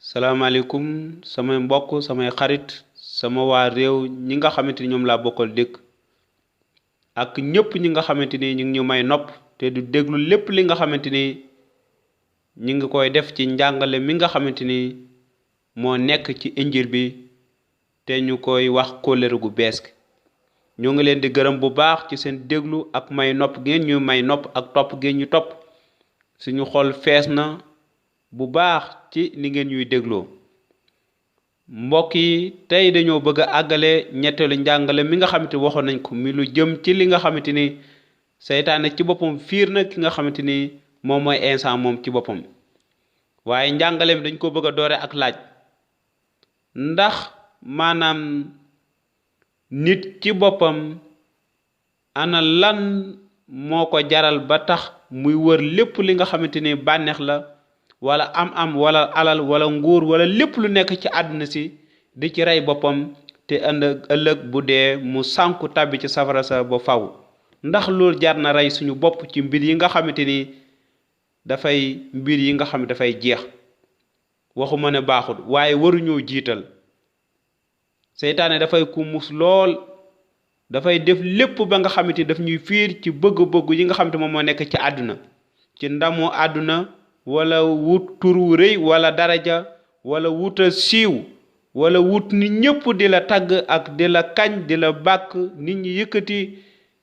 salaamaaleykum samay mbokk samay xarit sama waa réew ñi nga xamante ni ñoom laa bokkal dëkk ak ñëpp ñi nga xamante ni ñu ngi ñu may nopp te du déglu lépp li nga xamante ni ñi ngi koy def ci njàngale mi nga xamante ni moo nekk ci injil bi te ñu koy wax kóllëre gu bees gi ñoo ngi leen di gërëm bu baax ci seen déglu ak may nopp ngeen ñu may nopp ak topp ngeen ñu topp suñu xol fees na bu baax ci ni ngeen ñuy dégloo mbokk yi tey dañoo bëgg a àggale ñetteelu njàngale mi nga xamante waxoon nañ ko mi lu jëm ci li nga xamante ni seytaane ci boppam fiir na ki nga xamante ni moom mooy instant moom ci boppam waaye njàngale mi dañ ko bëgg a doore ak laaj ndax maanaam nit ci boppam ana lan moo ko jaral ba tax muy wër lépp li nga xamante ni bànneex la wala am wala alal wala nguur wala lépp lu nekk ci àdduna si di ci rey boppam te ëllëg bu dee mu sànku tàbbi ci safara sa ba faw ndax loolu jar na rey suñu bopp ci mbir yi nga xamante ni mbir yi nga xam dafay jeex waxuma ne baaxul waaye waruñoo jiital seytaane dafay ku mus lool dafay def lépp ba nga xamante ni daf ñuy fiir ci bëgg-bëgg yi nga xamante moom moo nekk ci àdduna ci ndamu àdduna wala wut tur wu rëy wala daraja wala wuta siiw wala wut ni ñëpp di la tagg ak di la kañ di la bàkk nit ñi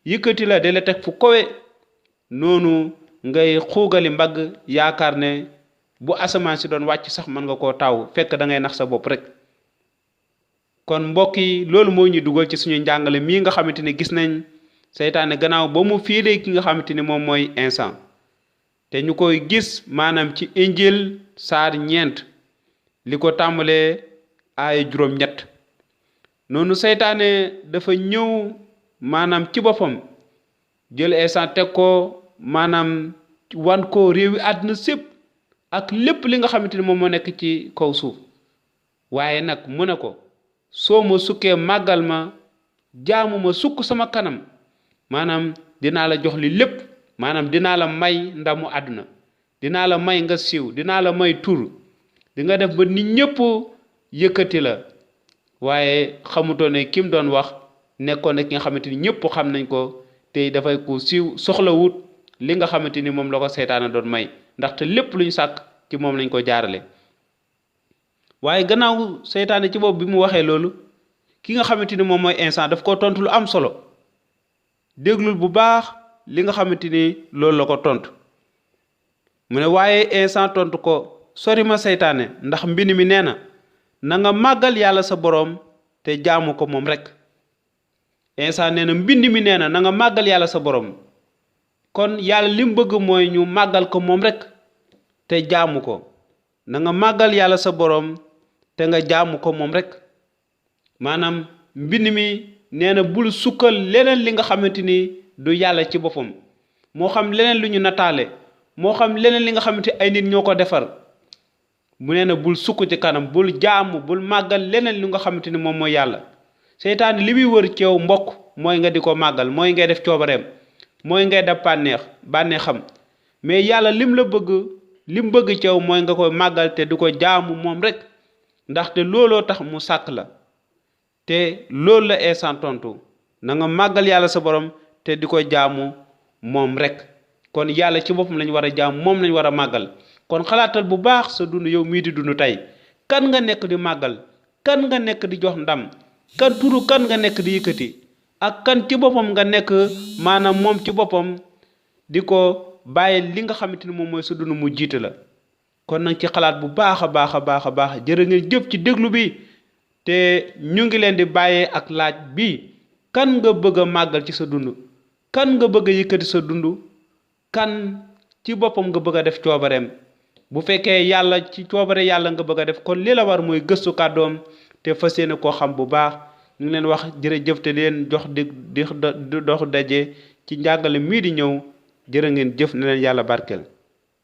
yëkkati la di la teg fu kowe noonu ngay xuugali mbagg yaakaar ne bu asamaan si doon wàcc sax mën nga koo taw fekk da ngay nax sa bopp rek kon mbokk yi loolu moo ñu dugal ci suñu njàngale mii nga xamante ni gis nañ seytaane gannaaw ba mu fiiree ki nga xamante ni moom mooy instant te ñu koy gis maanaam ci injil saar 9 li ko tàmbalee ay juróom-ñett noonu seytaane dafa ñëw maanaam ci boppam jël instant teg ko maanaam wan ko réewi àdduna sépp ak lépp li nga xamante ni moom moo nekk ci kaw suuf waaye nag mu ne ko soo ma sukkee màggal ma jaamu ma sukk sama kanam maanaam dinaa la jox li lépp maanaam dinaa la may ndamu àdduna dinaa la may nga siiw dinaa la may tur di nga def ba nit ñëpp yëkkati la waaye xamutoo ne kim doon wax nekkoon na ki nga xamante ni ñëpp xam nañ ko te dafay ku siiw soxlawut li nga xamante ni moom la ko seytaane doon may ndaxte lépp luñ sàkk ci moom lañ ko jaarale waaye gannaaw seytaane ci bopp bi mu waxee loolu ki nga xamante ni moom mooy instant daf ko tontu lu am solo déglul bu baax li nga xamante ni loolu la ko tontu mu ne waaye instant tontu ko sori ma seytaane ndax mbind mi nee na nga màggal yàlla sa boroom te jaamu ko moom rek instant nee na mbind mi nee na nga màggal yàlla sa boroom kon yàlla li mu bëgg mooy ñu màggal ko moom rek te jaamu ko na nga màggal yàlla sa boroom te nga jaamu ko moom rek maanaam mbind mi nee na bul sukkal leneen li nga xamante ni du yàlla ci boppam moo xam leneen lu ñu nataale moo xam leneen li nga xamante ay nit ñoo ko defar mu nee na bul sukk ci kanam bul jaamu bul màggal leneen li nga xamante ni moom mooy yàlla seytaane li muy wër ci yow mbokk mooy nga di ko màggal mooy ngay def coobareem mooy ngay def bànneexam mais yàlla lim bëgg ci yow mooy nga koy màggal te di ko jaamu moom rek ndaxte looloo tax mu sàkk la te loolu la instant tontu na nga màggal yàlla sa borom te di ko jaamu moom rek kon yàlla ci boppam lañ war a jaamu moom lañ war a màggal kon xalaatal bu baax sa dund yow mii di dund tey kan nga nekk di màggal kan nga nekk di jox ndam kan nga nekk di yëkkati ak kan ci boppam nga nekk maanaam moom ci boppam di ko bàyyi li nga xamante ni moom mooy sa dund mu jiite la kon nag ci xalaat bu baax a baax jërë ngeen jëf ci déglu bi te ñu ngi leen di bàyyee ak laaj bi kan nga bëgg a màggal ci sa dund kan nga bëgg a yëkkati sa dund kan ci boppam nga bëgg a def coobareem bu fekkee yàlla ci coobare yàlla nga bëgg a def kon li la war mooy gëstu kàddoom te fas yéene koo xam bu baax ñu ngi leen wax jërëjëf te leen jox di dox daje ci njàngale mii di ñëw jërë ngeen jëf ne leen yàlla barkeel